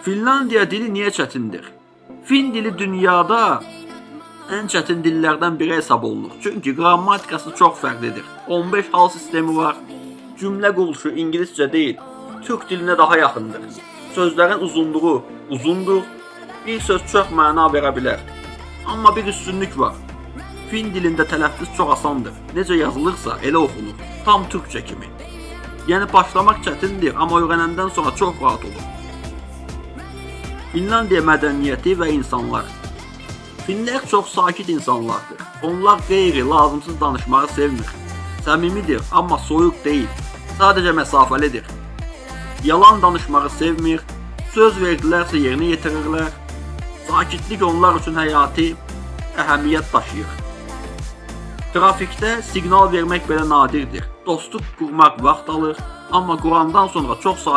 Finlandiya dili niyə çətindir? Fin dili dünyada ən çətin dillərdən biri hesab olunur. Çünki qrammatikası çox fərqlidir. 15 hal sistemi var. Cümlə quruluşu ingiliscə deyil, türk dilinə daha yaxındır. Sözlərin uzunluğu uzundur. Bir söz çox məna verə bilər. Amma bir üstünlük var. Fin dilində tələffüz çox asandır. Necə yazılırsa elə oxunur. Tam türkcə kimi. Yəni başlamaq çətindir, amma öyrənəndən sonra çox rahat olur. Finlandiya mədəniyyəti və insanlar. Finlər çox sakit insanlardır. Onlar qeyri lazımsız danışmağı sevmir. Səmimidir, amma soyuq deyil. Sadəcə məsafəlidir. Yalan danışmağı sevmir. Söz verdilərsə yerinə yetirirlər. Sakitlik onlar üçün həyati əhəmiyyət daşıyır. Trafikdə siqnal vermək belə nadirdir. Dostluq qurmaq vaxt alır, amma qurandan sonra çox sakit